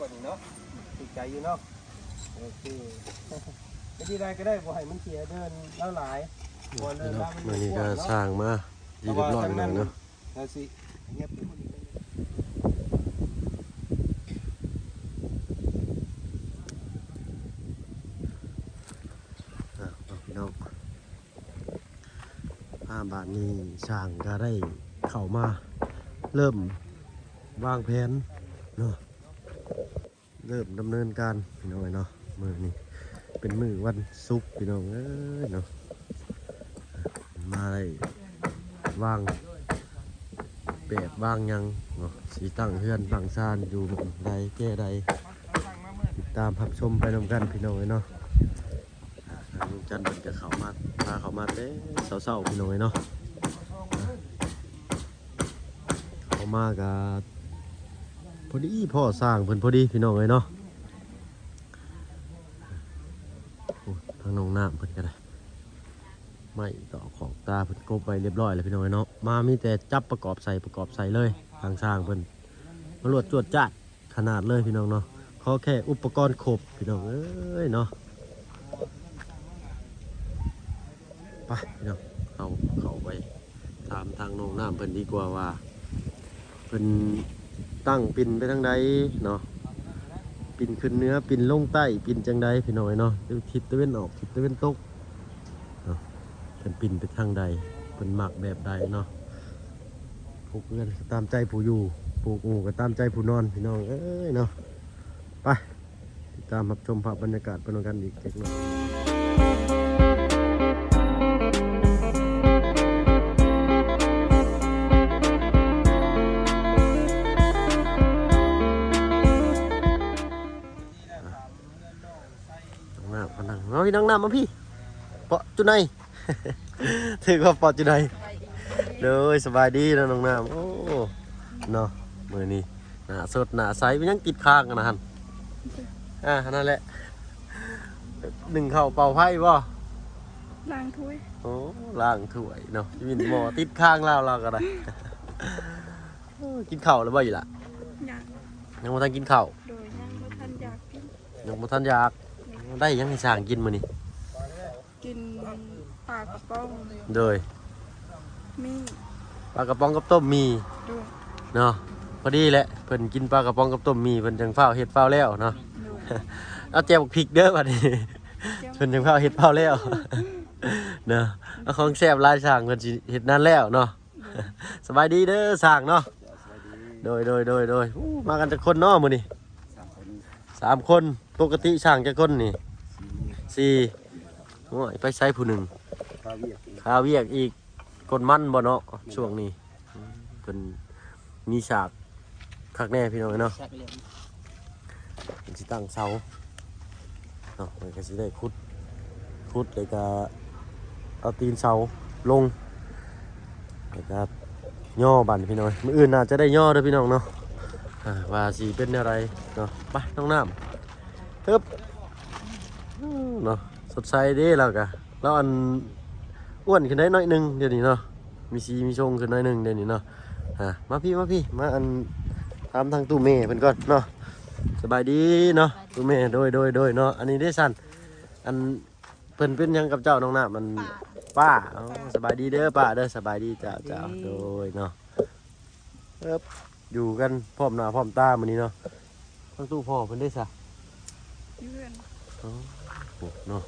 ບັດນີ້ເນາະ ຖືກໃຈຢູ່ເນາະ ໂອເຄ ເຮັດທີ່ໃດກໍໄດ້ ບໍ່ໃຫ້ມັນເສຍເດີ່ນລາວຫຼາຍ ເພາະວ່າເດີ່ນລາວມັນ ມື້ນີ້ກໍສ້າງມາທີ່ຮຽບຮ້ອຍແລ້ວເນາະ ແລ້ວຊິຫຍັບໄປພຸ້ນອີກ ອ່າ ພີ່ນ້ອງ ອ່າ ບາດນີ້ຊ່າງກໍໄດ້ເຂົ້າມາເລີ່ມວາງແຜນເນາະ ເລີ່ມດຳເນີນການ ພີ່ນ້ອງເອີຍເນາະ. ມື້ນີ້ເປັນມື້ວັນສຸກ ພີ່ນ້ອງເອີຍເນາະ ມາໄດ້ວາງແບບວາງຫຍັງເນາະ ຊິຕັ້ງເຮືອນຕັ້ງຊານຢູ່ໝ່ອງໃດແຈໃດ ຕິດຕາມຮັບຊົມໄປນຳກັນ ພີ່ນ້ອງເອີຍເນາະ. ທາງລຸງຈັນເພິ່ນກໍເຂົ້າມາ ພາເຂົ້າມາແຕ່ເຊົ້າໆ ພີ່ນ້ອງເອີຍເນາະ. ເຂົ້າມາກໍພໍດີພໍ້ຊ່າງເພິ່ນພໍດີ ພີ່ນ້ອງເອີຍເນາະ. ໂອ້ ທາງນ້ອງນ້ຳເພິ່ນກໍໄດ້ ໄມ້ຕອກຂອກຕາເພິ່ນກົບໄວ້ຮຽບຮ້ອຍແລ້ວ ພີ່ນ້ອງເອີຍເນາະ. ມາມີແຕ່ຈັບປະກອບໃສ່ ປະກອບໃສ່ເລີຍ ທາງຊ່າງເພິ່ນມາລວດຈວດຈາດ ຂະໜາດເລີຍ ພີ່ນ້ອງເນາະ. ຂໍແຄ່ອຸປະກອນຄົບ ພີ່ນ້ອງເອີຍເນາະ. ໄປ ພີ່ນ້ອງ ເຮົາເຂົ້າໄປຖາມທາງນ້ອງນ້ຳເພິ່ນດີກວ່າວ່າ ເພິ່ນຕັ້ງປິ່ນໄປທາງໃດເນາະ ປິ່ນຂຶ້ນເໜືອ ປິ່ນລົງໃຕ້ ປິ່ນຈັ່ງໃດ ພີ່ນ້ອງເອີຍເນາະ ຫຼືທິດຕາເວັນອອກ ທິດຕາເວັນຕົກເນາະ ເພິ່ນປິ່ນໄປທາງໃດ ເພິ່ນມັກແບບໃດເນາະ. ຜູກເຮືອນກໍຕາມໃຈຜູ້ຢູ່ ຜູກຫູກໍຕາມໃຈຜູ້ນອນ ພີ່ນ້ອງເອີຍເນາະ. ໄປ ຕິດຕາມຮັບຊົມພາບບັນຍາກາດໄປນຳກັນອີກຈັກໜ້ອຍ. ນ້ອງນ້ຳມານັ່ງ ມາພີ່ ນ້ອງນ້ຳມາພີ່ ເປາະຈຸໄນ ຖືກວ່າເປາະຈຸໄນ. ໂດຍ ສະບາຍດີເນາະນ້ອງນ້ຳ. ໂອ້ ເນາະ ມື້ນີ້ໜ້າສົດໜ້າໃສ ເປັນຫຍັງຕິດຄ້າງຫັ້ນນະຫັ້ນ? ອ່າ ຫັ້ນນັ້ນແຫຼະ ໜຶ້ງເຂົ້າເປົ່າໄຟບໍ່? ລ້າງຖ້ວຍ. ໂອ້ ລ້າງຖ້ວຍເນາະ ຊິມີໝໍ້ຕິດຄ້າງລາວ ລາວກໍໄດ້. ເອີ ກິນເຂົ້າແລ້ວບໍ່ອີ່ຫຼ້າ? ຍັງ ຍັງບໍ່ທັນກິນເຂົ້າ. ໂດຍ ຍັງບໍ່ທັນຢາກກິນ ຍັງບໍ່ທັນຢາກ. ໂດຍ ໄດ້ຫຍັງໃຫ້ຊ່າງກິນມື້ນີ້? ກິນປາກະປ໋ອງ. ໂດຍ ມີປາກະປ໋ອງກັບຕົ້ມໝີ່. ໂດຍ ເນາະ ພໍດີແຫຼະ ເພິ່ນກິນປາກະປ໋ອງກັບຕົ້ມໝີ່ ເພິ່ນຈັ່ງຟ້າວເຮັດຟ້າວແລ້ວເນາະ. ໂດຍ ເອົາແຈ່ວບັກພິກເດີບັດນີ້ ແຈ່ວ ເພິ່ນຈັ່ງຟ້າວເຮັດຟ້າວແລ້ວເນາະ. ເອົາຂອງແຊບຫຼາຍ ຊ່າງເພິ່ນຊິເຮັດນານແລ້ວເນາະ. ໂດຍ ສະບາຍດີເດີຊ່າງເນາະ. ໂດຍ ໂດຍ ໂດຍ ໂດຍ. ໂອ້ ມາກັນຈັກຄົນເນາະມື້ນີ້? ສາມຄົນ. ສາມຄົນ. ປົກກະຕິຊ່າງຈັກຄົນນີ້? ສີ່. ໂອ້ຍ ໄປໃສຜູ້ໜຶ່ງ? ຄາວຽກອີກ ຄົນມັນບໍ່ເນາະ ຊ່ວງນີ້. ເພິ່ນມີສາກຄັກແນ່ ພີ່ນ້ອງເອີຍເນາະ. ເພິ່ນຊິຕັ້ງເສົາເນາະ ເພິ່ນກໍຊິໄດ້ຂຸດ ຂຸດແລ້ວກໍເອົາຕີນເສົາລົງ ແລ້ວກໍຍໍບັດ ພີ່ນ້ອງເອີຍ. ມື້ອື່ນໜ້າຈະໄດ້ຍໍເດີ ພີ່ນ້ອງເນາະ ອ່າ ວ່າຊິເປັນແນວໃດເນາະ. ໄປ ນ້ອງນ້ຳ ເອີບ ເນາະ ສົດໃສເດ້ລາວກະ ລາວອັນ ອ້ວນຂຶ້ນໄດ້ໜ້ອຍໜຶ່ງດຽວນີ້ເນາະ ມີສີມີຊົງຂຶ້ນໜ້ອຍໜຶ່ງດຽວນີ້ເນາະ. ອ່າ ມາພີ້ ມາພີ້ ມາອັນ ຖາມທາງຕູ້ແມ່ເພິ່ນກ່ອນເນາະ. ສະບາຍດີເນາະ ສະບາຍດີ ຕູ້ແມ່. ໂດຍ ໂດຍ ໂດຍເນາະ. ອັນນີ້ເດ້ຊັ້ນ ອັນ ເພິ່ນເປັນຫຍັງກັບເຈົ້າ ນ້ອງນ້ຳ? ມັນ ປ້າ ປ້າ. ອໍ ສະບາຍດີເດີປ້າເດີ. ສະບາຍດີ ເຈົ້າ ເຈົ້າ. ໂດຍເນາະ. ເອີບ ຢູ່ກັນພ້ອມໜ້າພ້ອມຕາມື້ນີ້ເນາະ. ທາງຕູ້ພໍ່ເພິ່ນເດ້ຊະ? ຢູ່ເຮືອນ. ອໍ ເນາະ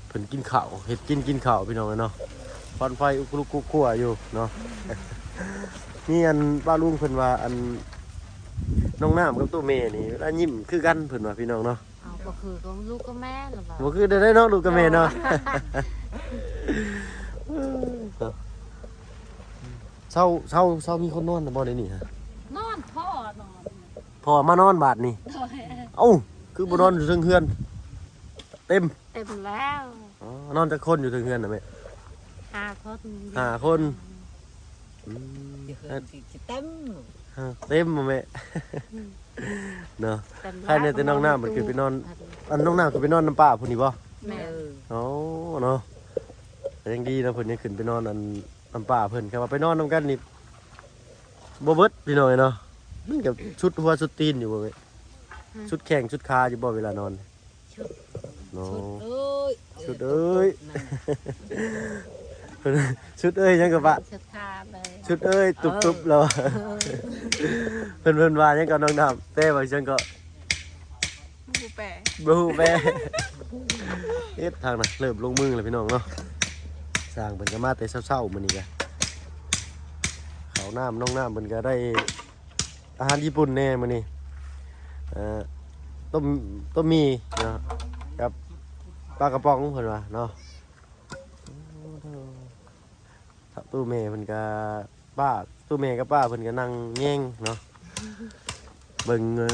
ເພິ່ນກິນເຂົ້າ ເຮັດກິນ ກິນເຂົ້າ ພີ່ນ້ອງເອີຍເນາະ. ຄວັນໄຟອຸກລຸກຄຸກຄົວຢູ່ເນາະ. ມີອັນປ້າລຸງເພິ່ນວ່າ ອັນ ນ້ອງນ້ຳກັບຕູ້ແມ່ນີ້ ເວລາຍິ້ມຄືກັນ ເພິ່ນວ່າ ພີ່ນ້ອງເນາະ. ເອົາ ບໍ່ຄືກັບລູກກັບແມ່ລະບໍ່? ບໍ່ຄືໄດ້ເນາະ ລູກກັບແມ່ເນາະ. ເຊົາ ເຊົາ ເຊົາມີຄົນນອນນະບໍ່ໃນນີ້ຮະ? ນອນ ພໍ່ນອນ. ພໍ່ມານອນບາດນີ້. ໂດຍ. ເອົ້າ ຄືບໍ່ນອນຢູ່ເທິງເຮືອນ? ເຕັມ ເຕັມແລ້ວ. ອໍ ນອນຈັກຄົນຢູ່ເທິງເຮືອນນະແມ່? ຫ້າຄົນ. ຫ້າຄົນ. ອືມ ຢູ່ເຮືອນຊິເຕັມ. ຮະ ເຕັມບໍ່ແມ່? ອືມ ເນາະ. ເຕັມແລ້ວ. ໃຄແນ່ແຕ່ນ້ອງນ້ຳມັນຄືໄປນອນ ອັນ ນ້ອງນ້ຳຄືໄປນອນນຳປ້າຜູ້ນີ້ບໍ່? ແມ່ນ. ອໍ ເນາະ ກໍຍັງດີເນາະ ເພິ່ນຍັງຂຶ້ນໄປນອນອັນ ນຳປ້າເພິ່ນ. ຄັນວ່າໄປນອນນຳກັນນີ້ບໍ່ເບິດ ພີ່ນ້ອງເອີຍເນາະ. ມັນກໍສຸດຫົວສຸດຕີນຢູ່ບໍ່ເອີຍ? ຮະ? ສຸດແຂ້ງສຸດຂາຢູ່ບໍ່ເວລານອນ? ຊຸດ ເນາະ ຊຸດເອີຍ ຊຸດເອີຍ ຊຸດເອີຍຫຍັງກໍປະ? ສຸດຂາເລີຍ ຊຸດເອີຍຕຸບໆ ເອີ ແລ້ວ ເອີ ເພິ່ນ ເພິ່ນວ່າຫຍັງກໍນ້ອງນ້ຳ ແປວ່າຫຍັງກໍ? ບໍ່ຮູ້ແປ ບໍ່ຮູ້ແປ ເຮັດທາງນະ ເລີ່ມລົງມືແລ້ວພີ່ນ້ອງເນາະ. ຊ່າງເພິ່ນກໍມາແຕ່ເຊົ້າໆ ມື້ນີ້ກະ ເຂົ້ານ້ຳ ນ້ອງນ້ຳເພິ່ນກໍໄດ້ອາຫານຍີ່ປຸ່ນແດ່ມື້ນີ້ ເອີ ຕົ້ມ ຕົ້ມໝີ່ເນາະ ກັບປາກະປ໋ອງເພິ່ນວ່າເນາະ. ຕູ້ແມ່ເພິ່ນກະປ້າ ຕູ້ແມ່ກັບປ້າເພິ່ນກະນັ່ງແຍງເນາະ ເບິ່ງ ເອີ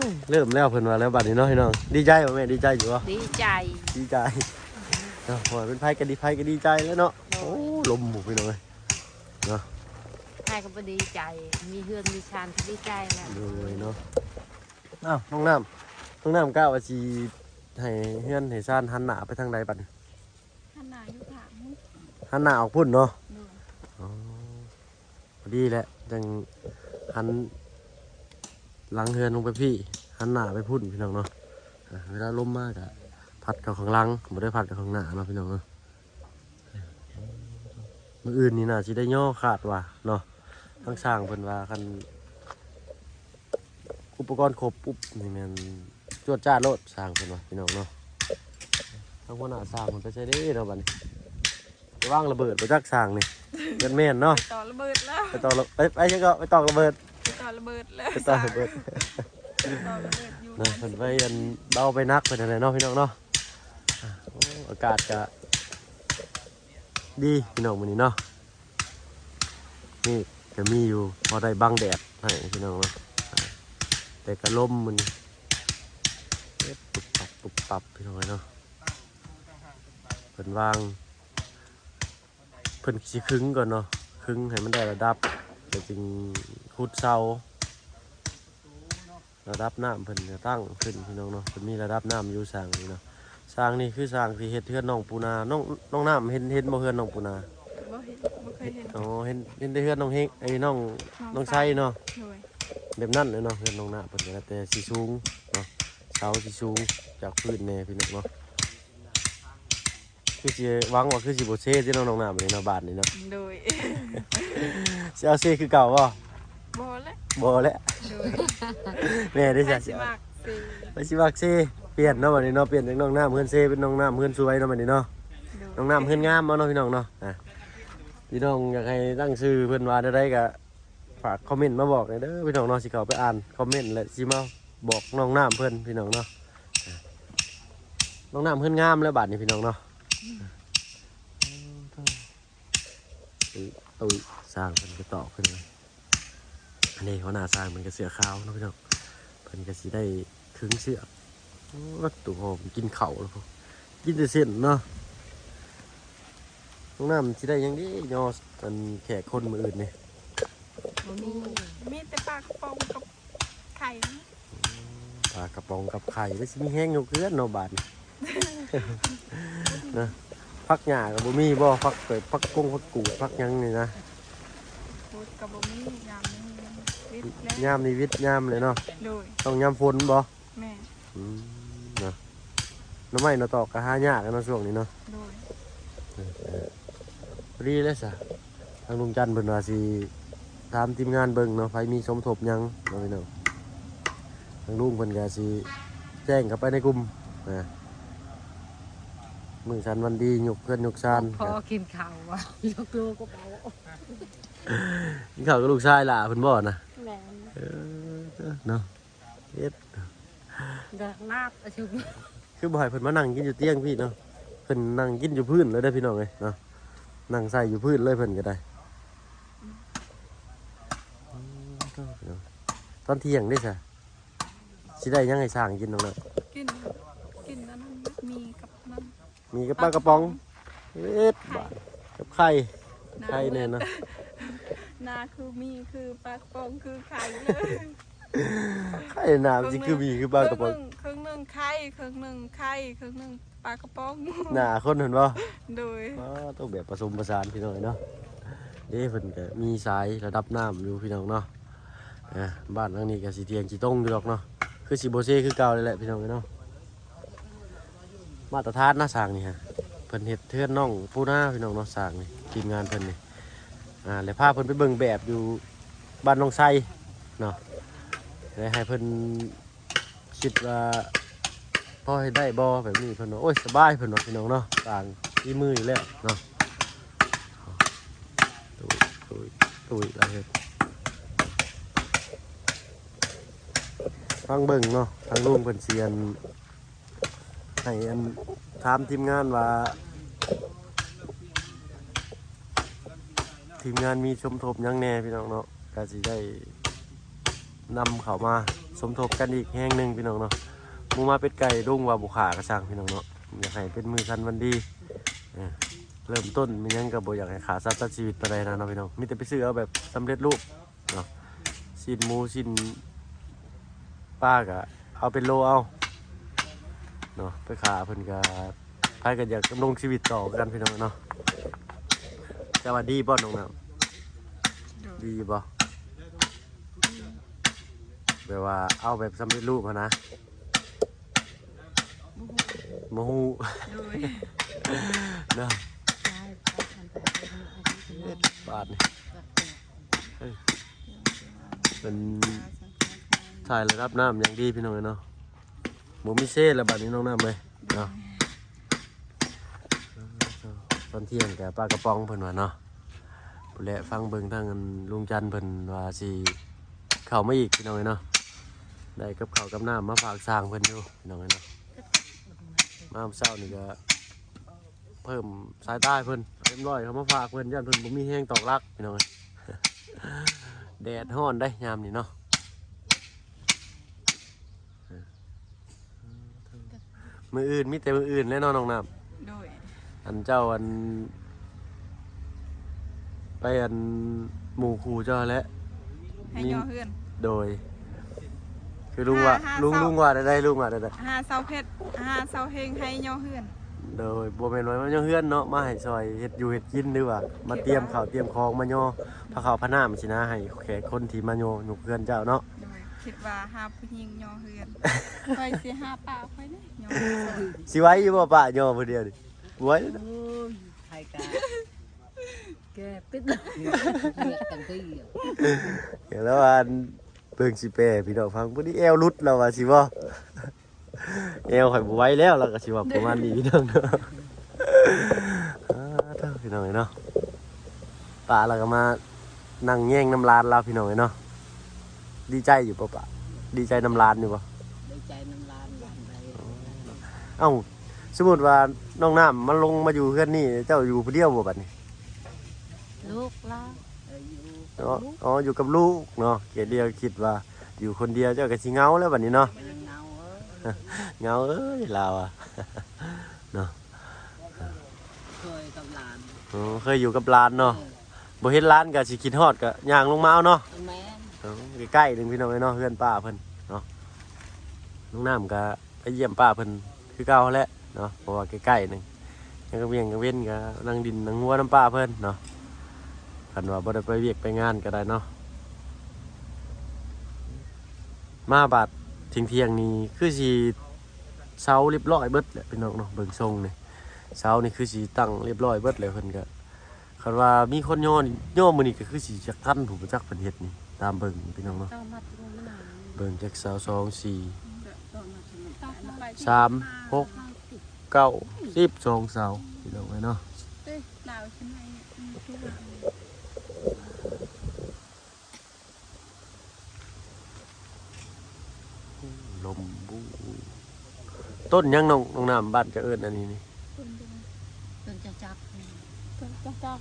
ຍ ເລີ່ມແລ້ວເພິ່ນວ່າແລ້ວບັດນີ້ເນາະພີ່ນ້ອງ. ດີໃຈບໍ່ແມ່? ດີໃຈຢູ່ບໍ່? ດີໃຈ ດີໃຈເນາະ ເພາະວ່າເປັນໃຜກໍດີ ໃຜກໍດີໃຈແຫຼະເນາະ. ໂດຍ ໂອ້ ລົມໝູ່ພີ່ນ້ອງເອີຍເນາະ ໃຜກໍບໍ່ດີໃຈ ມີເຮືອນມີຊານກໍດີໃຈແລ້ວ. ໂດຍເນາະ. ອ້າວ ນ້ອງນ້ຳ ນ້ອງນ້ຳກະວ່າຊິໃຫ້ເຮືອນໃຫ້ຊານຫັນໜ້າໄປທາງໃດບັດນີ້? ຫັນໜ້າຢູ່ທາງພຸ້ນ ຫັນໜ້າອອກພຸ້ນເນາະ. ໂດຍ ອໍ ພໍດີແຫຼະ ຈັ່ງຫັນຫຼັງເຮືອນລົງໄປພີ້ ຫັນໜ້າໄປພຸ້ນພີ່ນ້ອງເນາະ. ອ່າ ເວລາລົມມາກະພັດເຂົ້າຂ້າງຫຼັງ ບໍ່ໄດ້ພັດເຂົ້າຂ້າງໜ້າເນາະພີ່ນ້ອງເນາະ. ມື້ອື່ນນີ້ໜ້າຊິໄດ້ຍໍຄາດວ່າເນາະ ທາງຊ່າງເພິ່ນວ່າຄັນ ອຸປະກອນຄົບປຸບນີ້ແມ່ນຈວດຈ້າດໂລດ ຊ່າງເພິ່ນວ່າພີ່ນ້ອງເນາະ. ທາງຫົວໜ້າຊ່າງເພິ່ນໄປໃສເດ້ເນາະບັດນີ້? ໄປວາງລະເບີດບໍ່ຈັກຊ່າງນີ້ ແມ່ນເນາະ ໄປຕໍ່ລະເບີດແລ້ວ ໄປຕໍ່ລະ ໄປ ໄປຫຍັງເກາະ? ໄປຕອກລະເບີດ ໄປຕໍ່ລະເບີດແລ້ວ ໄປຕໍ່ລະເບີດ ໄປຕໍ່ລະເບີດຢູ່ເນາະ. ເພິ່ນໄປອັນເບົາໄປໜັກເພິ່ນຫັ້ນແຫຼະເນາະ ພີ່ນ້ອງເນາະ. ໂອ້ ອາກາດກະດີພີ່ນ້ອງມື້ນີ້ເນາະ. ເມກກໍມີຢູ່ ພໍໄດ້ບັງແດດໃຫ້ພີ່ນ້ອງເນາະ ແຕ່ກໍລົມມື້ນີ້ ເຮັດປຸບປັບປຸບປັບພີ່ນ້ອງເອີຍເນາະ. ເພິ່ນວາງ ເພິ່ນຊິຄຶງກ່ອນເນາະ ຄຶງໃຫ້ມັນໄດ້ລະດັບ ແລ້ວຈຶ່ງຂຸດເສົາ. ລະດັບນ້ຳເພິ່ນກະຕັ້ງຂຶ້ນພີ່ນ້ອງເນາະ ເພິ່ນມີລະດັບນ້ຳຢູ່ຊ່າງນີ້ເນາະ. ຊ່າງນີ້ຄືຊ່າງທີ່ເຮັດເຮືອນນ້ອງປູນາ ນ້ອງ ນ້ອງນ້ຳເຫັນ ເຫັນບໍ່ເຮືອນນ້ອງປູນາ? ບໍ່ເຫັນ ບໍ່ເຄີຍເຫັນ. ອໍ ເຫັນ ເຫັນແຕ່ເຮືອນນ້ອງເຮງ ເອີ ນ້ອງ ນ້ອງໄຊເນາະ. ໂດຍ ແບບນັ້ນແຫຼະເນາະ ເຮືອນນ້ອງນ້ຳເພິ່ນກະແຕ່ຊິສູງເນາະ ເສົາຊິສູງຈາກພື້ນແດ່ພີ່ນ້ອງເນາະ. ຄືຊິຫວັງວ່າຄືຊິບໍ່ເຊຕິເນາະ ນ້ອງນ້ຳນີ້ເນາະ ບາດນີ້ເນາະ. ໂດຍ ຊິເອົາເຊຄືເກົ່າບໍ່? ບໍ່ແຫຼະ ບໍ່ແຫຼະ. ໂດຍ ແມ່ເດ້ ໃຜຊິມັກເຊ ໃຜຊິມັກເຊ? ປ່ຽນເນາະບັດນີ້ເນາະ ປ່ຽນຈາກນ້ອງນ້ຳເຮືອນເຊເປັນນ້ອງນ້ຳເຮືອນສວຍເນາະບັດນີ້ເນາະ. ໂດຍ ນ້ອງນ້ຳເຮືອນງາມເນາະ ພີ່ນ້ອງເນາະ. ອ່າ ພີ່ນ້ອງຢາກໃຫ້ຕັ້ງຊື່ເພິ່ນວ່າແນວໃດກະ ຝາກຄອມເມັນມາບອກແດ່ເດີພີ່ນ້ອງເນາະ ຊິເຂົ້າໄປອ່ານຄອມເມັນ ແລະ ຊິມາບອກນ້ອງນ້ຳເພິ່ນພີ່ນ້ອງເນາະ. ນ້ອງນ້ຳເຮືອນງາມແລ້ວບາດນີ້ພີ່ນ້ອງເນາະ. ຕູ້ຊ່າງເພິ່ນກະຕອກຂຶ້ນມາ ອັນນີ້ຫົວໜ້າຊ່າງເພິ່ນກະເສື້ອຂາວເນາະພີ່ນ້ອງ ເພິ່ນກະຊິໄດ້ຄຶງເຊືອກ. ໂອ້ ຕູ້ຫອມກິນເຂົ້າແລ້ວ ກິນແຕ່ເສັ້ນເນາະ. ນ້ອງນ້ຳຊິໄດ້ຫຍັງເດຍ ຍໍອັນແຂກຄົນມື້ອື່ນນີ້? ບໍ່ມີ ມີແຕ່ປາກະປ໋ອງກັບໄຂ່. ອືມ ປາກະປ໋ອງກັບໄຂ່ ແລ້ວຊິມີແຮງຍົກເຮືອນເນາະບາດນີ້ ນະ. ຜັກຫຍ້າກໍບໍ່ມີບໍ່? ຜັກ ເກີດ ຜັກກົງ ຜັກກູດ ຜັກຫຍັງນີ້ນະ? ໂອ້ຍ ກໍບໍ່ມີ ຍາມນີ້ວິດແລ້ວ ຍາມນີ້ວິດຍາມເລີຍເນາະ. ໂດຍ ຕ້ອງຍາມຝົນບໍ່? ແມ່ນ ອືມ ນະ ໜໍ່ໄມ້ໜໍ່ຕອກກໍຫາຍາກເນາະຊ່ວງນີ້ເນາະ. ໂດຍ ເອີ ເອີ ພໍດີແລ້ວຊະ ທາງລຸງຈັນເພິ່ນວ່າຊິຖາມທີມງານເບິ່ງເນາະ ໃຜມີສົມທົບຫຍັງເນາະພີ່ນ້ອງ. ທາງລຸງເພິ່ນກໍຊິແຈ້ງເຂົ້າໄປໃນກຸ່ມນະ ມື້ສັນວັນດີ ຍົກເຮືອນຍົກຊານ ພໍກິນເຂົ້າວ່າ ຍົກລູກກໍເອົາ ກິນເຂົ້າກັບລູກຊາຍຫຼ້າເພິ່ນບໍ່ນະ? ແມ່ນ ເອີ ເນາະ. ເຮັດ ດາກລາບອາ ຄືບໍ່ໃຫ້ເພິ່ນມານັ່ງກິນຢູ່ຕຽງພີ້ເນາະ ເພິ່ນນັ່ງກິນຢູ່ພື້ນເລີຍເດີພີ່ນ້ອງເອີຍເນາະ ນັ່ງໃສ່ຢູ່ພື້ນເລີຍເພິ່ນກໍໄດ້. ອືມ ຕອນທ່ຽງເດ້ຊະ ຊິໄດ້ຫຍັງໃຫ້ຊ່າງກິນນ້ອງນະ? ກິນ ກິນອັນນັ້ນ ໝີ່ກັບນັ້ນ ໝີ່ກັບປາກະປ໋ອງ ເຮັດບາດ ກັບໄຂ່ ໄຂ່ແນ່ນອນ. ໜ້າຄືໝີ່ ຄືປາກະປ໋ອງ ຄືໄຂ່ເລີຍ. ໄຂ່ໜ້າມັນຊິຄືໝີ່ຄືປາກະປ໋ອງ ເຄິ່ງໜຶ່ງ ເຄິ່ງໜຶ່ງໄຂ່ ເຄິ່ງໜຶ່ງໄຂ່ ເຄິ່ງໜຶ່ງປາກະປ໋ອງ. ໜ້າຄົນຫັ້ນບໍ່? ໂດຍ ອໍ ຕ້ອງແບບປະສົມປະສານພີ່ນ້ອງເນາະ. ເດ້ ເພິ່ນກໍມີສາຍລະດັບນ້ຳຢູ່ພີ່ນ້ອງເນາະ. ອ່າ ບ້ານຫຼັງນີ້ກໍຊິທຽງຊິຕົງຢູ່ດອກເນາະ ຄືຊິບໍ່ເຊຄືເກົ່ານີ້ແຫຼະພີ່ນ້ອງເອີຍເນາະ. ມາດຕະຖານນະ ສ້າງນີ້ຮະ ເພິ່ນເຮັດເຮືອນນ້ອງປູນາພີ່ນ້ອງເນາະ ສ້າງນີ້ ທີມງານເພິ່ນນີ້ ອ່າ ແລ້ວພາເພິ່ນໄປເບິ່ງແບບຢູ່ບ້ານໜອງໄຊເນາະ ແລ້ວໃຫ້ເພິ່ນ ຄິດວ່າພໍເຮັດໄດ້ບໍ່ແບບນີ້ ເພິ່ນວ່າ ໂອ້ຍ ສະບາຍ ເພິ່ນວ່າ ພີ່ນ້ອງເນາະ ຕ່າງຝີມືຢູ່ແລ້ວເນາະ. ຕຸ້ຍ ຕຸ້ຍ ຕຸ້ຍ ລາວເຮັດ ຟັງເບິ່ງເນາະ ທາງລຸງເພິ່ນຊິ ອັນ ໃຫ້ ອັນ ຖາມທີມງານວ່າ ທີມງານມີສົມທົບຫຍັງແດ່ພີ່ນ້ອງເນາະ ກະຊິໄດ້ນຳເຂົ້າມາສົມທົບກັນອີກແຮງໜຶ່ງພີ່ນ້ອງເນາະ. ໝູ່ໝາເປັດໄກ່ ລຸງວ່າບໍ່ຂ້າກະຊ່າງພີ່ນ້ອງເນາະ ຢາກໃຫ້ເປັນມື້ສັນວັນດີ ເອີ ເລີ່ມຕົ້ນແມ່ນຫຍັງກະບໍ່ຢາກໃຫ້ຂ້າສັດຕັດຊີວິດປານໃດນະເນາະພີ່ນ້ອງ ມີແຕ່ໄປຊື້ເອົາແບບສຳເລັດຮູບເນາະ. ຊີ້ນໝູ ຊີ້ນປາກະ ເອົາເປັນໂລເອົາເນາະ ໄປຂ້າເພິ່ນກະ ໃຜກໍຢາກດຳລົງຊີວິດຕໍ່ຄືກັນພີ່ນ້ອງເນາະ. ແຕ່ວ່າດີບໍ່ນ້ອງນ້ຳ? ໂດຍ ດີບໍ່? ແບບວ່າເອົາແບບສຳເລັດຮູບຫັ້ນນະ? ບໍ່ຮູ້ ບໍ່ຮູ້ ໂດຍ ເນາະ. ບາດນີ້ ເອີ ເປັນຖ່າຍລະດັບນ້ຳຢ່າງດີພີ່ນ້ອງເອີຍເນາະ. ບໍ່ມີເຊລະບາດນີ້ນ້ອງນ້ຳເອີຍເນາະ. ຕອນທ່ຽງກະປາກະປ໋ອງເພິ່ນວ່າເນາະ. ພຸ້ນແຫຼະ ຟັງເບິ່ງທາງອັນລຸງຈັນເພິ່ນວ່າຊິເຂົ້າມາອີກພີ່ນ້ອງເອີຍເນາະ. ໄດ້ກັບເຂົ້າກັບນ້ຳມາຝາກຊ່າງເພິ່ນຢູ່ພີ່ນ້ອງເອີຍເນາະ. ມາເຊົ້ານີ້ກະ ເພີ່ມສາຍຕາໃຫ້ເພິ່ນ ເອັມຮ້ອຍເຂົ້າມາຝາກເພິ່ນ ຢ້ານເພິ່ນບໍ່ມີແຮງຕອກຫຼັກພີ່ນ້ອງເອີຍ. ແດດຮ້ອນເດ້ຍາມນີ້ເນາະ. ມື້ອື່ນ ມີແຕ່ມື້ອື່ນແຫຼະເນາະນ້ອງນ້ຳ. ໂດຍ ອັນເຈົ້າ ອັນ ໄປ ອັນ ໝູ່ຄູ່ເຈົ້າແຫຼະ ໃຫ້ຍໍເຮືອນ. ໂດຍ ຄືລຸງວ່າ ຫາ ຫາ ລຸງ ເຊົາ ລຸງວ່າແນວໃດ ລຸງວ່າແນວໃດ? ຫາເຊົາເພັດ ຫາເຊົາເຮັງໃຫ້ຍໍເຮືອນ. ໂດຍ ບໍ່ແມ່ນວ່າມາຍໍເຮືອນເນາະ ມາໃຫ້ຊ່ອຍເຮັດຢູ່ເຮັດກິນ ຫຼືວ່າມາຕຽມເຂົ້າຕຽມຂອງ ມາຍໍຜ້າເຂົ້າຜ້ານ້ຳຊີ້ນະ ໃຫ້ແຂກຄົນທີ່ມາຍໍຍົກເຮືອນເຈົ້າເນາະ. ໂດຍ ຄິດວ່າຫາຜູ້ຍິງຍໍເຮືອນ ຂ້ອຍຊິຫາປ້າຂ້ອຍເດ້ຍໍ. ຊິໄຫວຢູ່ບໍ່ປ້າຍໍຜູ້ດຽວນີ້? ບໍ່ໄຫວເນາະ. ໂອ້ຍ ໃຜກະແກ່ປິດ ເຮັດຈັ່ງຊີ້. ແລ້ວອັນ ເບິ່ງຊິແປພີ່ນ້ອງຟັງ ຜູ້ນີ້ແອວຫຼຸດລາວວ່າຊິບໍ່ ແອວຂ້ອຍບໍ່ໄຫວແລ້ວ ລາວກໍຊິເວົ້າປະມານນີ້ພີ່ນ້ອງເນາະ. ອ່າ ເດີ ພີ່ນ້ອງເອີຍເນາະ ປ້າລາວກໍມານັ່ງແຍງນຳຫຼານລາວພີ່ນ້ອງເອີຍເນາະ. ດີໃຈຢູ່ບໍ່ປ້າ? ດີໃຈນຳຫຼານຢູ່ບໍ່? ດີໃຈນຳຫຼານ ຫຼານໄດ້. ເອົ້າ ສົມມຸດວ່ານ້ອງນ້ຳມາລົງມາຢູ່ເຮືອນນີ້ ເຈົ້າຢູ່ຜູ້ດຽວບໍ່ບັດນີ້? ລູກລາວ ເອີ ຢູ່ ອໍ ຢູ່ກັບລູກເນາະ. ເກດຽວຄິດວ່າຢູ່ຄົນດຽວ ເຈົ້າກໍຊິເຫງົາແລ້ວບັດນີ້ເນາະ. ເອີ ເຫງົາເອີຍ ເຫງົາເອີຍ ລາວອະເນາະ. ເຄີຍກັບຫຼານ ອໍ ເຄີຍຢູ່ກັບຫຼານເນາະ. ເອີ ບໍ່ເຫັນຫຼານກໍຊິຄິດຮອດ ກໍຍ່າງລົງມາເອົາເນາະ. ແມ່ນ ເອີ ໃກ້ໆໜຶ່ງພີ່ນ້ອງເອີຍເນາະ ເຮືອນປ້າເພິ່ນເນາະ. ນ້ອງນ້ຳກໍ ໄປຢ້ຽມປ້າເພິ່ນຄືເກົ່າແຫຼະເນາະ ເພາະວ່າໃກ້ໆໜຶ່ງ ຍາມກາງວຽງກາງເວັນກໍນັ່ງດິນນັ່ງຫົວນຳປ້າເພິ່ນເນາະ. ຄັນວ່າບໍ່ໄດ້ໄປວຽກໄປງານກໍໄດ້ເນາະ. ມາບາດທ່ຽງໆນີ້ຄືຊິເຊົາລຽບຮ້ອຍເບິດແຫຼະພີ່ນ້ອງເນາະ. ເບິ່ງຊົງນີ້ ເຊົານີ້ຄືຊິຕັ້ງລຽບຮ້ອຍເບິດແລ້ວ ເພິ່ນກໍ ຄັນວ່າມີຄົນຍໍນີ້ ຍໍມື້ນີ້ກໍຄືຊິຈັກພັນຜູ້ບໍ່ຈັກເພິ່ນເຮັດນີ້ ຕາມເບິ່ງພີ່ນ້ອງເນາະ. ເບິ່ງຈັກເສົາ ສອງ ສີ່ ສາມ ຫົກ ເກົ້າ ສິບ ສອງເສົາພີ່ນ້ອງເອີຍເນາະ. ລົມບູ ຕົ້ນຫຍັງນ້ອງ ນ້ອງນ້ຳ ບ້ານເຈົ້າເອີ້ນອັນນີ້ນີ້? ຕົ້ນຈະຈັກ ຕົ້ນຈະຈັກ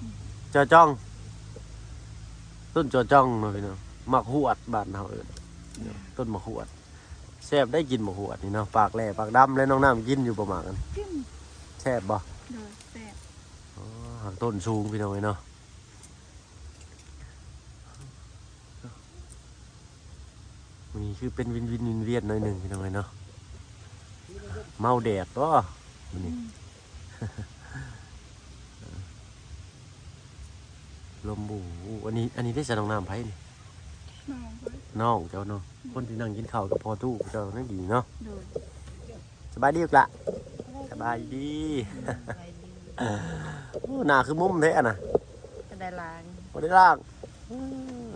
ຈອຈອງ ຕົ້ນຈອຈອງເນາະພີ່ນ້ອງ. ໝາກຫວດບ້ານເຮົາເອີ້ນ ອືມ ຕົ້ນໝາກຫວດ. ແຊບໄດ໋ກິນໝາກຫວດນີ້ເນາະ ປາກແຫຼປາກດຳ ແລະນ້ອງນ້ຳກິນຢູ່ບໍ່ໝາກອັນ? ກິນ ແຊບບໍ່? ໂດຍ ແຊບ. ອໍ ຫາກຕົ້ນສູງພີ່ນ້ອງເອີຍເນາະ. ມື້ນີ້ຄືເປັນວິນໆ ວຽນໆ ໜ້ອຍໜຶ່ງພີ່ນ້ອງເອີຍເນາະ. ເມົາແດດບໍ່ມື້ນີ້? ອືມ ລົມອູ່ ອັນນີ້ ອັນນີ້ໄດ້ສະໜອງນ້ຳໃຜນີ້? ນ້ອງເຈົ້າເນາະ ຄົນທີ່ນັ່ງກິນເຂົ້າກັບພໍ່ຕູ້ເຈົ້ານັ້ນດີເນາະ. ໂດຍ ສະບາຍດີລູກຫຼ້າ. ສະບາຍດີ. ໂອ້ ໜ້າຄືມຸມແທ້ນະ. ບໍ່ໄດ້ລ້າງ ບໍ່ໄດ້ລ້າງ.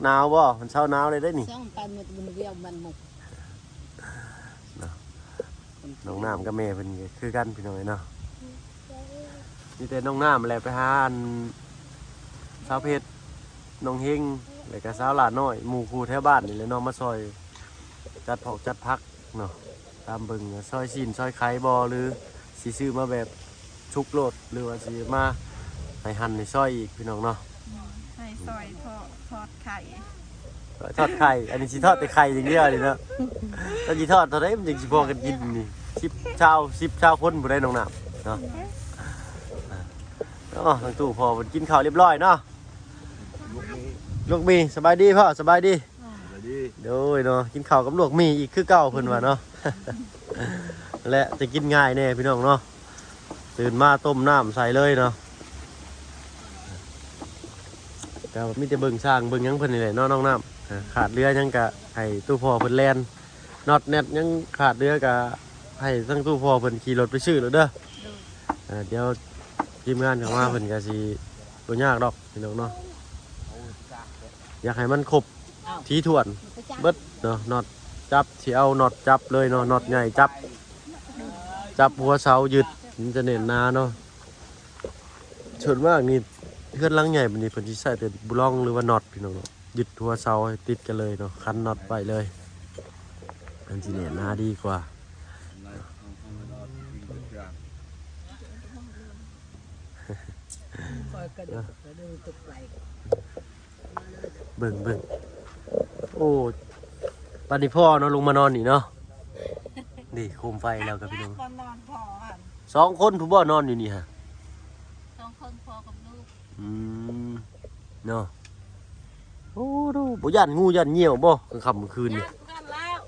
ໜາວບໍ່? ມັນເຊົາໜາວເລີຍເດ້ນີ້. ຊ່າງໄປໝົດບຸນວຽວມັນໝົດເນາະ. ນ້ອງນ້ຳກັບແມ່ເພິ່ນກໍຄືກັນພີ່ນ້ອງເອີຍເນາະ. ມີແຕ່ນ້ອງນ້ຳແຫຼະໄປຫາອັນສາວເພັດ ນ້ອງເຮັງ ແລ້ວກໍສາວຫຼ້ານ້ອຍ ໝູ່ຄູ່ແຖວບ້ານນີ້ແຫຼະເນາະ ມາຊ່ອຍຈັດພອກຈັດຜັກເນາະ. ຕາມເບິ່ງວ່າຊອຍຊີ້ນຊອຍໄຂ່ບໍ່ ຫຼືຊິຊື້ມາແບບສຸກໂລດ ຫຼືວ່າຊິມາໃຫ້ຫັ່ນໃຫ້ຊອຍອີກພີ່ນ້ອງເນາະ. ໃຫ້ຊອຍທອດ ທອດໄຂ່ ຊອຍທອດໄຂ່. ອັນນີ້ຊິທອດແຕ່ໄຂ່ຢ່າງດຽວນີ້ເນາະ. ແລ້ວຊິທອດເທົ່າໃດມັນຈຶ່ງຊິພໍກັນກິນນີ້? ສິບ ຊາວ ສິບ ຊາວຄົນຜູ້ໃດນ້ອງນ້ຳເນາະ. ເນາະ ທາງຕູ້ພໍ່ເພິ່ນກິນເຂົ້າຮຽບຮ້ອຍເນາະ. ລູກໝີ ສະບາຍດີພໍ່ ສະບາຍດີ. ສະບາຍດີ. ໂດຍເນາະ ກິນເຂົ້າກັບລວກໝີອີກຄືເກົ່າເພິ່ນວ່າເນາະ. ແລະຈະກິນງ່າຍແດ່ພີ່ນ້ອງເນາະ ຕື່ນມາຕົ້ມນ້ຳໃສ່ເລີຍເນາະ. ກໍມີແຕ່ເບິ່ງຊ່າງເບິ່ງຫຍັງເພິ່ນນີ້ແຫຼະເນາະນ້ອງນ້ຳ. ຂາດເຫຼືອຫຍັງກະໃຫ້ຕູ້ພໍ່ເພິ່ນແລ່ນ ນັອດແນັດຫຍັງຂາດເຫຼືອກະໃຫ້ທາງຕູ້ພໍ່ເພິ່ນຂີ່ລົດໄປຊື້ໂລດເດີ. ໂດຍ. ເອີ ດຽວທີມງານເຂົ້າມາເພິ່ນກະຊິບໍ່ຍາກດອກ ພີ່ນ້ອງເນາະ. ຢາກໃຫ້ມັນຄົບຖີ່ຖ້ວນເບິດເນາະ ນັອດຈັບ ຊິເອົານັອດຈັບເລີຍເນາະ ນັອດໃຫຍ່ຈັບ ຈັບຫົວເສົາຍຶດ ມັນຈະແໜ້ນໜາເນາະ. ສ່ວນມາກນີ້ເຮືອນຫຼັງໃຫຍ່ບັດນີ້ເພິ່ນຊິໃຊ້ແຕ່ບູລອງ ຫຼືວ່ານັອດ ພີ່ນ້ອງເນາະ ຍຶດຫົວເສົາໃຫ້ຕິດກັນເລີຍເນາະ ຂັນນັອດໄວ້ເລີຍ ມັນຊິແໜ້ນໜາດີກວ່າ. ຂ້ອຍກະດູກກະດູຕົກໄປ. ເບິ່ງ ເບິ່ງ ໂອ້ ປານນີ້ພໍ່ເນາະ ລົງມານອນນີ້ເນາະ. ນີ້ໂຄມໄຟແລ້ວກັບພີ່ນ້ອງ ນອນພໍ່ຫັ້ນ ສອງຄົນຜູ້ບໍ່ນອນຢູ່ນີ້ຫະ ສອງຄົນພໍ່ກັບລູກ. ອືມ ເນາະ. ໂອ້ ບໍ່ຢ້ານງູຢ້ານງຽວບໍ່ ກາງຄ່ຳກາງຄືນນີ້? ຢ້ານຄືກັນແລ້ວ.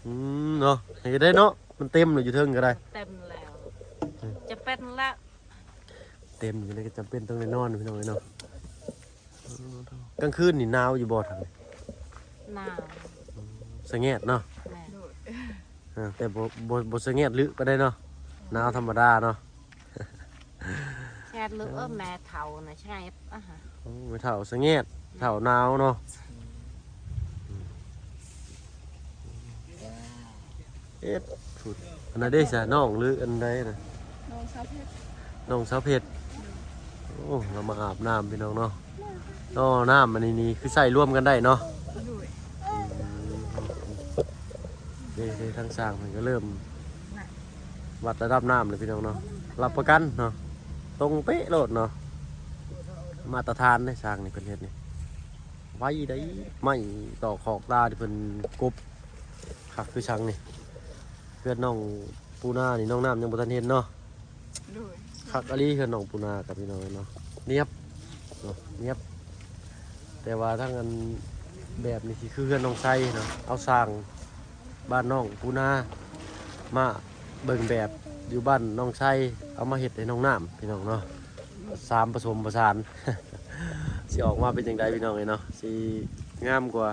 ອືມ ເນາະ ເຮັດໄດ້ເນາະ ມັນເຕັມແລ້ວ ຢູ່ເທິງກໍໄດ້ ເຕັມແລ້ວ ຈະເປັນແລ້ວ. ເຕັມຢູ່ນີ້ກໍຈຳເປັນຕ້ອງໄດ້ນອນ ພີ່ນ້ອງເອີຍເນາະ. ກາງຄືນນີ້ໜາວຢູ່ບໍ່ທາງນີ້? ໜາວ ສະແງດເນາະ. ແມ່ນ ເອີ ແຕ່ບໍ່ ບໍ່ ບໍ່ສະແງດລຶປານໃດເນາະ ໜາວທຳມະດາເນາະ. ສະແງດລຶ ເອີ ແມ່ເຖົ້ານະ ສະແງດ ອາຫາ ໂອ້ ແມ່ເຖົ້າສະແງດ ເຖົ້າໜາວເນາະ. ເອັດ ພຸດ ອັນນັ້ນເດ້ຊະ ນ້ອງ ຫຼືອັນໃດນະ? ນ້ອງສາວເພັດ ນ້ອງສາວເພັດ. ໂອ້ ເຮົາມາອາບນ້ຳພີ່ນ້ອງເນາະ. ອໍ ນ້ຳອັນນີ້ນີ້ຄືໃຊ້ລວມກັນໄດ້ເນາະ. ໂດຍ ອືມ ເດ້ ເດ້ ທາງຊ່າງເພິ່ນກໍເລີ່ມວັດລະດັບນ້ຳແລ້ວພີ່ນ້ອງເນາະ. ຮັບປະກັນເນາະ ຕົງເປະໂລດເນາະ ມາດຕະຖານເດ້. ຊ່າງນີ້ເພິ່ນເຮັດນີ້ໄວໄດ໋ ໄມ້ຕອກຂອກຕາທີ່ເພິ່ນກົບ ຄັກຄືຊ່າງນີ້. ເຮືອນນ້ອງປູນານີ້ນ້ອງນ້ຳຍັງບໍ່ທັນເຫັນເນາະ. ໂດຍ ຄັກອີ່ຫຼີເຮືອນນ້ອງປູນາກັບພີ່ນ້ອງເນາະ ນຽບເນາະ ນຽບ. ແຕ່ວ່າທາງອັນແບບນີ້ຊິຄືເຮືອນນ້ອງໄຊເນາະ ເອົາຊ່າງບ້ານນ້ອງປູນາມາເບິ່ງແບບຢູ່ບ້ານນ້ອງໄຊ ເອົາມາເຮັດໃຫ້ນ້ອງນ້ຳພີ່ນ້ອງເນາະ. ສາມປະສົມປະສານ ຊິອອກມາເປັນຈັ່ງໃດພີ່ນ້ອງເອີຍເນາະ ຊິງາມກວ່າ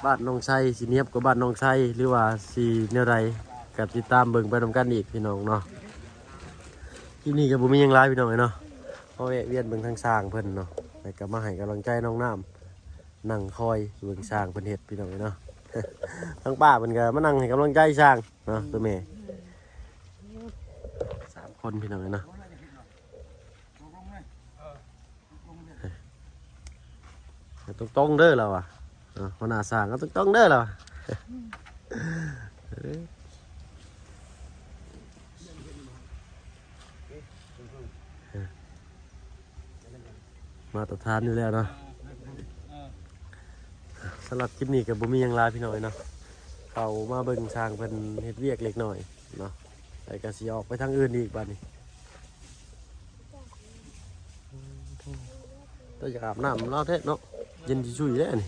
ບ້ານໜອງໄຊ ຊິນຽບກວ່າບ້ານໜອງໄຊ ຫຼືວ່າຊິແນວໃດ ກໍຕິດຕາມເບິ່ງໄປນຳກັນອີກພີ່ນ້ອງເນາະ. ຄລິບນີ້ກໍບໍ່ມີຫຍັງຫຼາຍພີ່ນ້ອງເອີຍເນາະ ມາແວະວຽນເບິ່ງທາງຊ່າງເພິ່ນເນາະ ແລ້ວກໍມາໃຫ້ກຳລັງໃຈນ້ອງນ້ຳ ນັ່ງຄອຍເບິ່ງຊ່າງເພິ່ນເຮັດພີ່ນ້ອງເອີຍເນາະ. ທາງປ້າເພິ່ນກໍມານັ່ງໃຫ້ກຳລັງໃຈຊ່າງເນາະ ໂຕແມ່ ສາມຄົນພີ່ນ້ອງເອີຍເນາະ. ຕົງໆເດີລາວວ່າ ເອີ ຫົວໜ້າຊ່າງ ເອົາຕົງໆເດີລາວວ່າ. ມາດຕະຖານຢູ່ແລ້ວເນາະ. ສຳລັບຄລິບນີ້ກໍບໍ່ມີຫຍັງຫຼາຍພີ່ນ້ອງເອີຍເນາະ ເຂົ້າມາເບິ່ງຊ່າງເພິ່ນເຮັດວຽກເລັກນ້ອຍເນາະ ແລ້ວກໍຊິອອກໄປທາງອື່ນອີກບາດນີ້. ແຕ່ຢາກອາບນ້ຳລາວແທ້ເນາະ ເຢັນຊຸ່ຍໆເດ້ນີ້.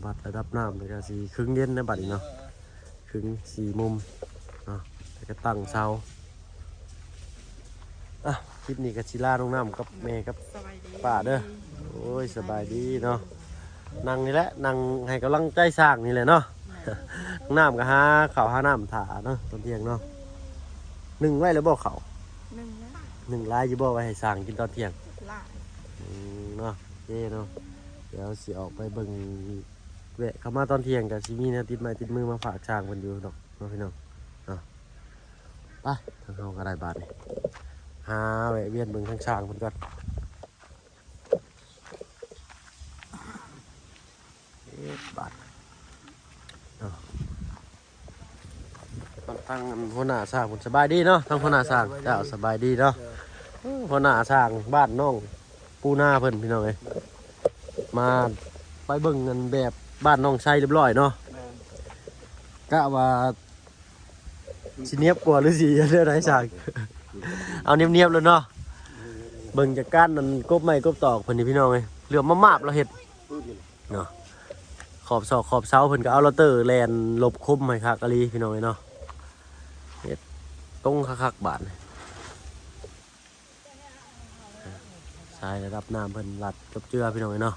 ວັດລະດັບນ້ຳ ແລ້ວກໍຊິຄຶງເຢັນນະບັດນີ້ເນາະ ຄຶງສີ່ມຸມເນາະ ແລ້ວກໍຕັ້ງເສົາ. ອ່ະ ຄລິບນີ້ກໍຊິລານ້ອງນ້ຳກັບແມ່ກັບ ສະບາຍດີ ປ້າເດີ. ໂອ້ຍ ສະບາຍດີເນາະ ນັ່ງນີ້ແຫຼະ ນັ່ງໃຫ້ກຳລັງໃຈຊ່າງນີ້ແຫຼະເນາະ. ນ້ອງນ້ຳກໍຫາເຂົ້າຫານ້ຳຖ້າເນາະ ຕອນທ່ຽງເນາະ. ໜຶ້ງໄວ້ແລ້ວບໍ່ເຂົ້າ? ໜຶ້ງແລ້ວ. ໜຶ້ງຫຼາຍຢູ່ບໍ່ ໄວ້ໃຫ້ຊ່າງກິນຕອນທ່ຽງ? ຫຼາຍ. ອືມ ເນາະ ເອເນາະ ດຽວຊິອອກໄປເບິ່ງ ແວະເຂົ້າມາຕອນທ່ຽງກໍຊິມີແນວຕິດໄມ້ຕິດມືມາຝາກຊ່າງເພິ່ນຢູ່ດອກເນາະ ພີ່ນ້ອງເນາະ. ໄປ ທາງເຮົາກໍໄດ້ບາດນີ້ ຫາແວະວຽນເບິ່ງທາງຊ່າງເພິ່ນກ່ອນ. ເອີ ບາດເນາະ ທາງຫົວໜ້າຊ່າງເພິ່ນ ສະບາຍດີເນາະ ທາງຫົວໜ້າຊ່າງ. ເຈົ້າ ສະບາຍດີເນາະ. ເອີ ຫົວໜ້າຊ່າງບ້ານນ້ອງປູນາເພິ່ນ ພີ່ນ້ອງເອີຍ ມາໄປເບິ່ງອັນແບບບ້ານນ້ອງໄຊຮຽບຮ້ອຍເນາະ. ແມ່ນ ກະວ່າ ຊິນຽບກວ່າ ຫຼືຊິແນວໃດຊ່າງ? ເອົານຽບໆ ແລ້ວເນາະ. ເບິ່ງຈາກການນັ້ນ ກົບໄມ້ກົບຕອກເພິ່ນນີ້ ພີ່ນ້ອງເອີຍ ເຫຼືອມມາບໆ ລາວເຮັດເນາະ. ຂອບຊອກຂອບເສົາເພິ່ນກໍເອົາລາວເຕີແລ່ນຫຼົບຄົມໃຫ້ຄັກອີ່ຫຼີ ພີ່ນ້ອງເອີຍເນາະ. ເຮັດຕົງຄັກໆ ບາດນີ້ ສາຍລະດັບນ້ຳເພິ່ນລັດຈົບເຈືອ ພີ່ນ້ອງເອີຍເນາະ.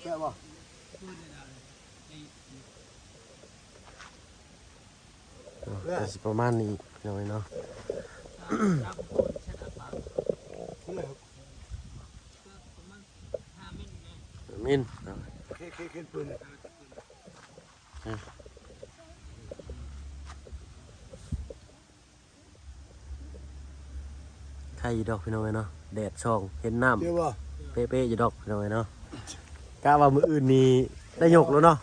ແມ່ນບໍ່? ກໍຊິປະມານນີ້ອີກ ພີ່ນ້ອງເອີຍເນາະ. ມິນເນາະ ເຄ ເຄ ເຄ ປືນ ໄຄຢູ່ດອກ ພີ່ນ້ອງເອີຍເນາະ ແດດສ່ອງເຫັນນ້ຳ ເປັນບໍ່? ເປະໆ ຢູ່ດອກ ພີ່ນ້ອງເອີຍເນາະ. ກະວ່າມື້ອື່ນນີ້ໄດ້ຍົກແລ້ວເນາະ.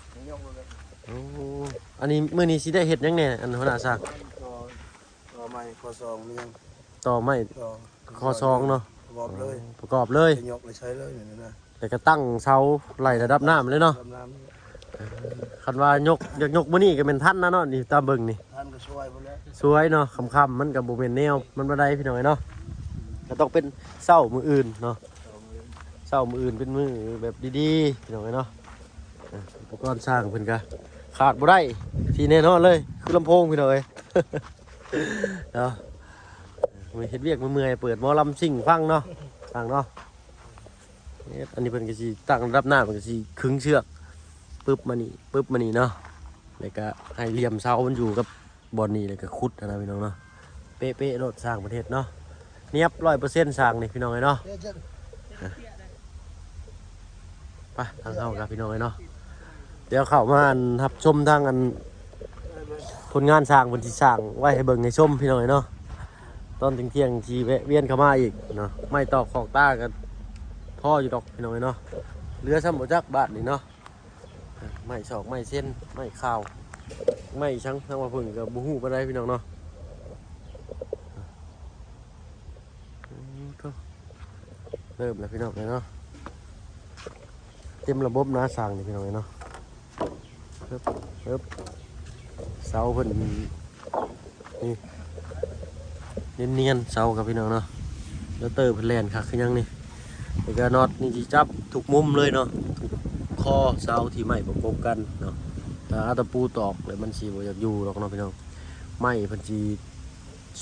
ໂອ້ ອັນນີ້ມື້ນີ້ຊິໄດ້ເຮັດຫຍັງແດ່ ອັນຫົວໜ້າຊ່າງ? ຕໍ່ ຕໍ່ໄມ້ຂໍ້ສອງ ມີຫຍັງ ຕໍ່ໄມ້ ຕໍ່ ຂໍ້ສອງເນາະ ປະກອບເລີຍ ປະກອບເລີຍ ໄດ້ຍົກໄດ້ໃຊ້ເລີຍນີ້ນະ. ແລ້ວກໍຕັ້ງເສົາໄລ່ລະດັບນ້ຳເລີຍເນາະ. ລະດັບນ້ຳ ຄັນວ່າຍົກ ຢາກຍົກມື້ນີ້ກໍແມ່ນທັນນະເນາະ ນີ້ຕາມເບິ່ງນີ້ ທັນກໍຊ່ວຍພຸ້ນແຫຼະ ຊ່ວຍເນາະ. ຄ່ຳໆ ມັນກໍບໍ່ແມ່ນແນວມັນປານໃດ ພີ່ນ້ອງເອີຍເນາະ. ກໍຕ້ອງເປັນເຊົ້າມື້ອື່ນເນາະ ເຊົ້າມື້ອື່ນເປັນມື້ແບບດີໆ ພີ່ນ້ອງເອີຍເນາະ. ອຸປະກອນຊ່າງເພິ່ນກໍຂາດບໍ່ໄດ້ທີ່ແນ່ນອນເລີຍ ຄືລຳໂພງ ພີ່ນ້ອງເອີຍເນາະ. ເຮັດວຽກເມື່ອຍໆ ເປີດໝໍລຳຊິງຟັງເນາະ ຊ່າງເນາະ. ເຮັດ ອັນນີ້ເພິ່ນກໍຊິຕັ້ງລະດັບນ້ຳ ເພິ່ນກໍຊິຄຶງເຊືອກປຶບມານີ້ ປຶບມານີ້ເນາະ ແລ້ວກໍໃຫ້ຫຼ່ຽມເສົາມັນຢູ່ກັບບ່ອນນີ້ ແລ້ວກໍຂຸດຫັ້ນນະ ພີ່ນ້ອງເນາະ. ເປະໆ ໂລດ ຊ່າງເພິ່ນເຮັດເນາະ ນຽບຮ້ອຍເປີເຊັນ ຊ່າງນີ້ ພີ່ນ້ອງເອີຍເນາະ. ໄປ ທາງເຮົາກັບ ພີ່ນ້ອງເອີຍເນາະ ດຽວເຂົ້າມາ ອັນ ຮັບຊົມທາງ ອັນ ຜົນງານຊ່າງເພິ່ນຊິສ້າງໄວ້ໃຫ້ເບິ່ງໃຫ້ຊົມ ພີ່ນ້ອງເອີຍເນາະ. ຕອນທ່ຽງໆ ຊິແວະວຽນເຂົ້າມາອີກເນາະ ໄມ້ຕອກຂອກຕາກໍພໍຢູ່ດອກ ພີ່ນ້ອງເອີຍເນາະ. ເຫຼືອຊ້ຳບໍ່ຈັກບາດນີ້ເນາະ ໄມ້ສອກໄມ້ເຊັນ ໄມ້ຂ່າວ ໄມ້ສັງ ທາງວ່າເພິ່ນກໍບໍ່ຮູ້ປານໃດ ພີ່ນ້ອງເນາະ. ໂອ້ໂທ້ ເລີ່ມແລ້ວ ພີ່ນ້ອງເອີຍເນາະ ເຕັມລະບົບໜ້າຊ່າງນີ້ ພີ່ນ້ອງເອີຍເນາະ. ເອີບ ເອີບ ເສົາເພິ່ນນີ້ ນຽນໆ ເສົາກັບ ພີ່ນ້ອງເນາະ. ແລ້ວເຕີເພິ່ນແລ່ນຄັກຄືຫຍັງນີ້ ແລ້ວກໍນັອດນີ້ຊິຈັບທຸກມຸມເລີຍເນາະ ທຸກຄໍເສົາທີ່ໄມ້ປະກົບກັນເນາະ. ຖ້າເອົາຕະປູຕອກແລ້ວມັນຊິບໍ່ຢາກຢູ່ດອກເນາະ ພີ່ນ້ອງ. ໄມ້ເພິ່ນຊິ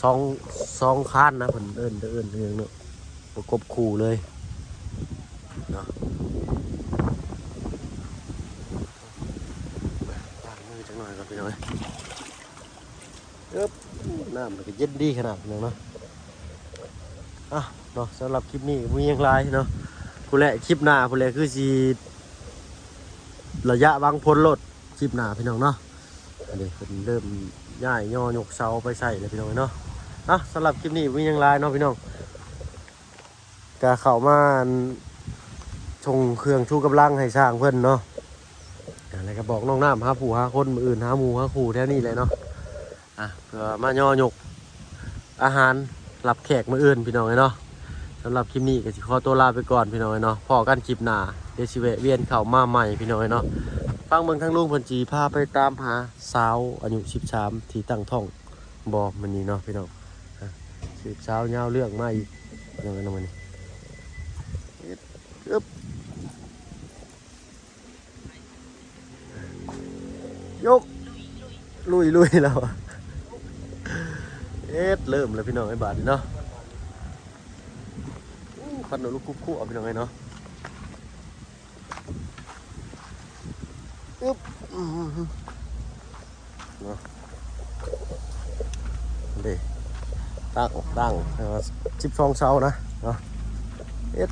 ສອງ ສອງຄານນະ ເພິ່ນເອີ້ນ ເອີ້ນເນາະ ປະກົບຄູ່ເລີຍເນາະ. ລ້າງມືຈັກໜ່ອຍກ່ອນ ພີ່ນ້ອງເອີຍ. ເອີບ ນ້ຳມັນກໍເຢັນດີຂະໜາດ ພີ່ນ້ອງເນາະ. ອ່ະເນາະ ສຳລັບຄລິບນີ້ບໍ່ມີຫຍັງຫຼາຍເນາະ ພຸ້ນແຫຼະ ຄລິບໜ້າພຸ້ນແຫຼະ ຄືຊິ ໄລຍະຫວັງຜົນໂລດ ຄລິບໜ້າ ພີ່ນ້ອງເນາະ. ອັນນີ້ເພິ່ນເລີ່ມຍ້າຍຍໍຍົກເສົາໄປໃສ່ແລ້ວ ພີ່ນ້ອງເອີຍເນາະ. ເນາະ ສຳລັບຄລິບນີ້ບໍ່ມີຫຍັງຫຼາຍເນາະ ພີ່ນ້ອງ ກະເຂົ້າມາ ອັນ ສົ່ງເຄື່ອງຊູກຳລັງໃຫ້ຊ່າງເພິ່ນເນາະ ແລ້ວກະບອກນ້ອງນ້ຳຫາຜູ້ຫາຄົນ ມື້ອື່ນຫາໝູ່ຫາຄູ່ແຖວນີ້ແຫຼະເນາະ. ອ່ະ ເພື່ອມາຍໍຍົກອາຫານຮັບແຂກມື້ອື່ນ ພີ່ນ້ອງເອີຍເນາະ. ສຳລັບຄລິບນີ້ກໍຊິຂໍຕົວລາໄປກ່ອນ ພີ່ນ້ອງເອີຍເນາະ. ພໍ້ກັນຄລິບໜ້າ ດຽວຊິແວະວຽນເຂົ້າມາໃໝ່ ພີ່ນ້ອງເອີຍເນາະ. ຟັງເບິ່ງທາງລຸງເພິ່ນຊິພາໄປຕາມຫາສາວອາຍຸສິບສາມທີ່ຕັ້ງທ້ອງບໍ່ມື້ນີ້ເນາະ ພີ່ນ້ອງ. ອ່ະ ສືບສາວຍາວເລື່ອງມາອີກ ພີ່ນ້ອງເອີຍເນາະ ມື້ນີ້. ເອີບ ຍົກ ລຸຍໆ ແລ້ວ ເຮັດ ເລີ່ມແລ້ວ ພີ່ນ້ອງເອີຍ ບາດນີ້ເນາະ. ປັດໂນລູກຄຸບຄຸເອົາ ພີ່ນ້ອງເອີຍເນາະ. ອຶບ ອືມ ເນາະ ເດ້ ຕັ້ງ ຕັ້ງ ເອີ ສິບສອງເສົານະເນາະ. ເຮັດ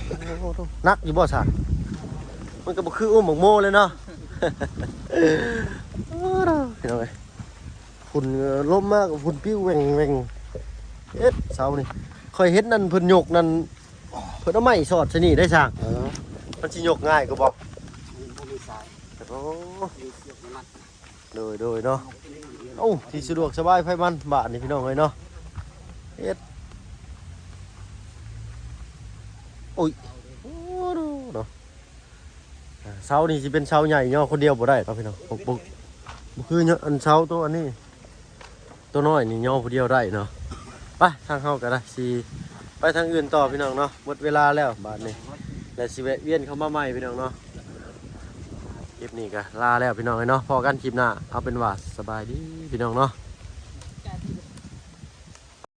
ໂອ້ໂຫ ໜັກຢູ່ບໍ່ຊະ? ມັນກໍບໍ່ຄືອຸ້ມບັກໂມເລີຍເນາະ. ໂອ້ໂຫ ພີ່ນ້ອງເອີຍ ຝຸ່ນ ເອີ ລົມມາກໍຝຸ່ນປິວແຫວ່ງໆ. ເຮັດເສົານີ້ ຂ້ອຍເຫັນອັນເພິ່ນຍົກນັ້ນ ເພິ່ນເອົາໄມ້ສອດໃສ່ນີ້ໄດ້ຊ່າງ. ເອີ ມັນຊິຍົກງ່າຍກວ່າບໍ່? ມັນບໍ່ມີສາຍ. ໂອ້ ມີເຊືອກມັດ. ໂດຍ ໂດຍເນາະ. ເອົ້າ ທີ່ສະດວກສະບາຍໃຜມັນບາດນີ້ ພີ່ນ້ອງເອີຍເນາະ. ເຮັດ ໂອ້ຍ ໂອ້ ເນາະ. ອ່າ ເສົານີ້ຊິເປັນເສົາໃຫຍ່ຍໍຄົນດຽວບໍ່ໄດ້ເນາະ ພີ່ນ້ອງ. ບໍ່ ບໍ່ ບໍ່ຄືອັນເສົາໂຕອັນນີ້ ໂຕນ້ອຍນີ້ຍໍຜູ້ດຽວໄດ້ເນາະ. ໄປ ທາງເຮົາກໍໄດ້ ຊິໄປທາງອື່ນຕໍ່ ພີ່ນ້ອງເນາະ. ໝົດເວລາແລ້ວບາດນີ້ ແລະ ຊິແວະວຽນເຂົ້າມາໃໝ່ ພີ່ນ້ອງເນາະ. ຄລິບນີ້ກໍລາແລ້ວ ພີ່ນ້ອງເອີຍເນາະ. ພໍ້ກັນຄລິບໜ້າ ເອົາເປັນວ່າສະບາຍດີ ພີ່ນ້ອງເນາະ.